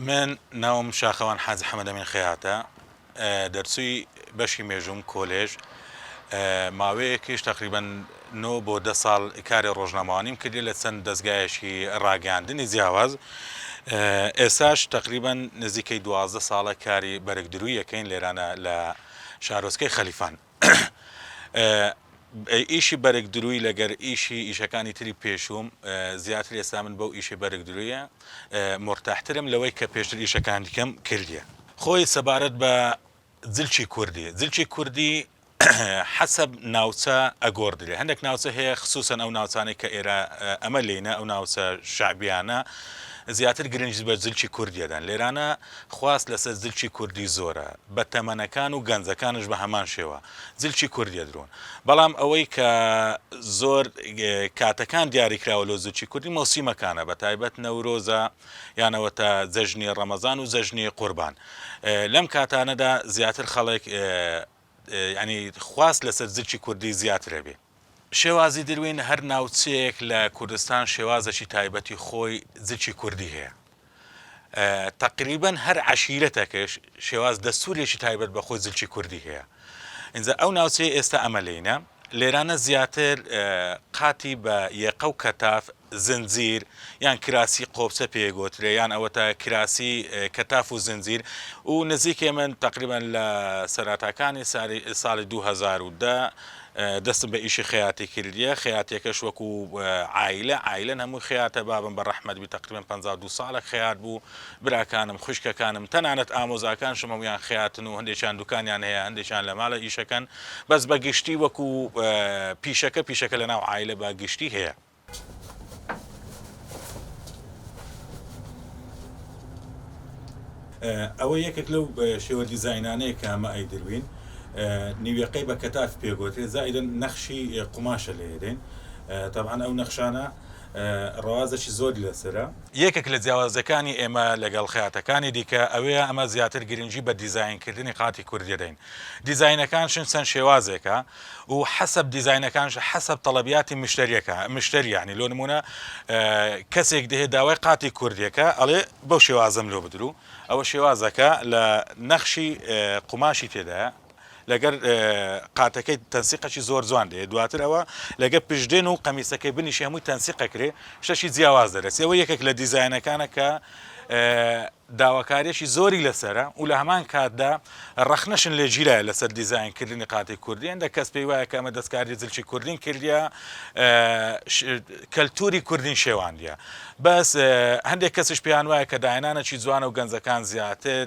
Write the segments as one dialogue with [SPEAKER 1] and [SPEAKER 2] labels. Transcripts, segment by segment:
[SPEAKER 1] من ناوم شاخەوان حاجی حەمەدەمین خەیاتە دەرچووی بەشی مێژووم کۆلێژ ماوەیەکیش تەقریبەن نۆ بۆ دە ساڵ کاری ڕۆژنامەوانیم کردی لە چەند دەزگایەکی ڕاگەیاندنی جیاواز ئێساش تەقریبەن نزیکەی 12 ساڵە کاری بەرگدرووی یەکەین لێرانە لە شارۆچکەی خەلیفان. ئیشی بەرگ دروی لەگەر ئیشی ئیشەکانی تری پێشووم زیاتر ئێستا من بەو ئیشی بەرگ درویە مورتاحترم لەوەی کە پێشتر ئیشەکان دیکەم کردیە. خۆی سەبارەت بە جلکی کوردی جلکی کوردی حەسەب ناوچە ئەگۆڕدرێ هەندێک ناوچە هەیە خسوسەن ئەو ناوچانەی کە ئێرە ئەمە لێینە ئەو ناوچە شەعبیانە زیاتر گرنگی بە جلکی کوردی ئەدەن لێرانە خواست لەسەر جلکی کوردی زۆرە بە تەمەنەکان و گەنجەکانش بە هەمان شێوە جلکی کوردی ئەدرون بەڵام ئەوەی کە زۆر کاتەکان دیاریکراوە لۆ جلکی کوردی مەوسیمەکانە بە تایبەت نەورۆزە یانەوەتە جەژنی ڕەمەزان و جەژنی قوربان لەم کاتانەدا زیاتر خەڵک ینی خواست لەسەر جلکی کوردی زیاترە بێ. شێوازی دروین هەر ناوچەیەک لە کوردستان شێوازەکی تایبەتی خۆی جلکی کوردی هەیە تەقریبەن هەر عەشیرەتەکەش شێواز دەستورێکی تایبەت بە خۆی جلکی کوردی هەیە ئینجا ئەو ناوچەیە ئێستا ئەمە لێینە لێرانە زیاتر قاتی بە یەقە و کەتاف زنجیر یان کراسی قۆپچە پێ گۆترێ یان ئەوەتا کراسی کەتاف و زنجیر و نزیکێ من تەقریبەن لە سەراتاکانی ساڵی 2010 دەستم بە ئیشی خەیاتی کردیە خەیاتیەکەش وەکو عایلە عایلەن هەمووی خەیاتە بابم بە ڕەحمەت بی تەقریبەن 52 ساڵێک خەیات بوو براکانم خوشکەکانم تەنانەت ئامۆزاکانشم هەموویان خەیاتن و هەندێکیان دوکانیان هەیە هەندێکیان لە ماڵە ئیشەکەن بەس بە گشتی وەکو پیشەکە پیشەکە لە ناو عایلە بە گشتی هەیە. ئەوە یەکێک لەو شێوە دیزاینانەیە کە ئەمە ئەیدروین نیویەقەی بە کەتاف پێگۆترێ زائیدەن نەخشی قوماشە لێدەین تەبعەن ئەو نەخشانە ڕەوازێکی زۆری لەسەرە. یەکێک لە جیاوازیەکانی ئێمە لەگەڵ خەیاتەکانی دیکە ئەوەیە ئەمە زیاتر گرنگی بە دیزاینکردنی قاتی کوردی دەین دیزاینەکانشن چەند شێوازێکە و حەسەب دیزاینەکانش حەسەب تەڵەبیاتی مشتەریەکە مشتەری یانی لۆ نمونە کەسێک دێ داوای قاتی کوردیەکە ئەڵێ بەو شێوازەم لۆ بدرو ئەوە شێوازەکە لە نەخشی قوماشی تێدایە لەگەر قاتەکەی تەنسیقەکی زۆر جوان دێ دواتر ئەوە لەگە پشتێن و قەمیسەکەی بنیشی هەمووی تەنسیقەکرێ شەشی جیاواز دەرەچێ ئەوە یەکێک لە دیزاینەکانە کە داواکاریەکی زۆری لەسەرە و لە هەمان کاتدا ڕەخنەشن لێ گیرایە لەسەر دیزاین کردنی قاتی کوردی هەندێک کەس پێی وایە کە ئەمە دەستکاری جلکی کوردین کردیە کەلتوری کوردین شێواندیە بەس هەندێک کەسش پێیان وایە کە داهێنانەکی جوانە و گەنجەکان زیاتر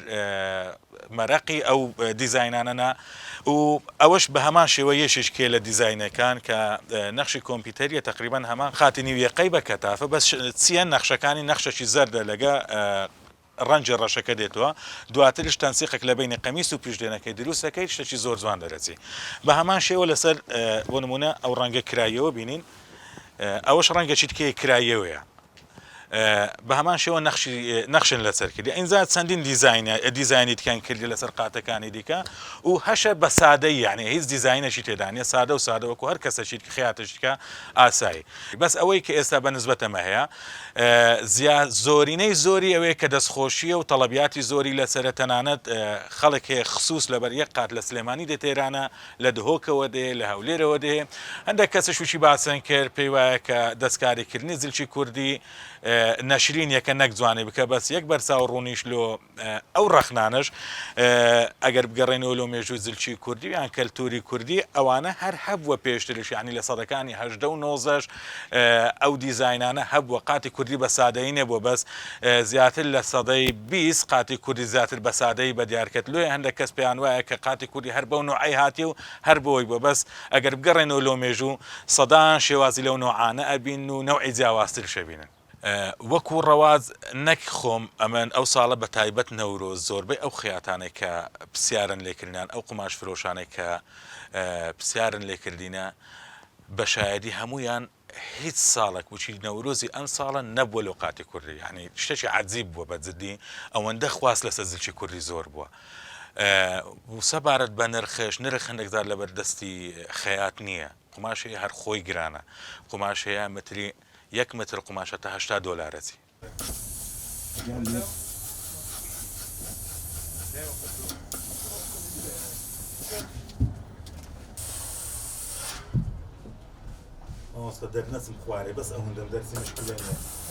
[SPEAKER 1] مەرەقی ئەو دیزاینانەنە و ئەوەش بە هەمان شێوە یەکێکێ لە دیزاینەکان کە نەخشی کۆمپیوتەریە تقریبان هەمان قاتی نیو یەقەی بە کەتافە بەس چییە نەخشەکانی نەخشەکی زەردە لەگە ڕەنجی ڕەشەکە دێتەوە دواترش تەنسیقێک لە بینی قەمیس و پشتێنەکەی دروست دەکەیت شتێکی زۆر جوان دەرەچی بە هەمان شێوە لەسەر بۆ نمونە ئەو ڕەنگە کراییەوە بینین ئەوەش ڕەنگەکی تکەیە کراییەوەیە بە هەمان شێوە نەخشی نەخشن لەسەر کردی ئینجا چەندین دیزاین دیزاینی تکەن کردی لەسەر قاتەکانی دیکە و هەشە بە سادەی یعنی هیچ دیزاینێکی تێدا نیە سادە و سادە وەکو هەر کەسەکی خیاتشتکە ئاسایی بەس ئەوەی کە ئێستا بە نسبەتەمە هەیە زیا زۆرینەی زۆری ئەوەیە کە دەستخۆشیە و تەڵەبیاتی زۆری لەسرە تەنانەت خەڵک هەیە خسوس لەبەر یەک قات لە سلێمانی دێ تێرانە لە دهۆکەوە دێ، لە هەولێرەوە دێ، هەندێک کەسیش وشی باسن کرد پێی وایە کە دەستکاریکردنی جلکی کوردی. نەشرینیەکە نەک جوانی بکە بەس یەک بەرچاو ڕوونیش لۆ ئەو ڕەخنانەش ئەگەر بگەڕێنەوە لۆ مێژووی زلکی کوردی یان کەلتوری کوردی ئەوانە هەر هەبووە پێشترش یانی لە سەدەکانی هەژدە و نۆزدەش ئەو دیزاینانە هەبووە قاتی کوردی بە سادەیی نەبووە بەس زیاتر لە سەدەی 20 قاتی کوردی زیاتر بە سادەیی بە دیارکەت لۆیە هەندێک کەس پێیان وایە کە قاتی کوردی هەر بەو نوعەی هاتیە و هەر بۆی بووە بەس ئەگەر بگەڕێنەوە لۆ مێژوو سەدان شێوازی لەو نوعانە ئەبین و نەوعی جیاوازترش ئەبینن. وەکو ڕەواج نەک خۆم ئەمن ئەو ساڵە بە تایبەت نەورۆز زۆربەی ئەو خەیاتانەی کە پسیارن لێکردینان ئەو قوماش فرۆشانەی کە پسیارن لێکردینە بە شایەدی هەموویان هیچ ساڵێک وچی نەورۆزی ئەم ساڵە نەبووە لۆ قاتی کوردی یعنی شتێکی عەجیب بووە بە جدی ئەوەندە خواست لەسەر زلکی کوردی زۆر بووە و سەبارەت بە نرخش نرخ هەندێک جار لەبەر دەستی خەیات نییە قوماش هەیە هەر خۆی گرانە قوماش هەیە متری یەک متر قوماشە تا 80 دۆلار ئەچی. مامۆستا دەرنەچم خوارێ بەس ئەوەندەم دەرچی مشکلە نیە.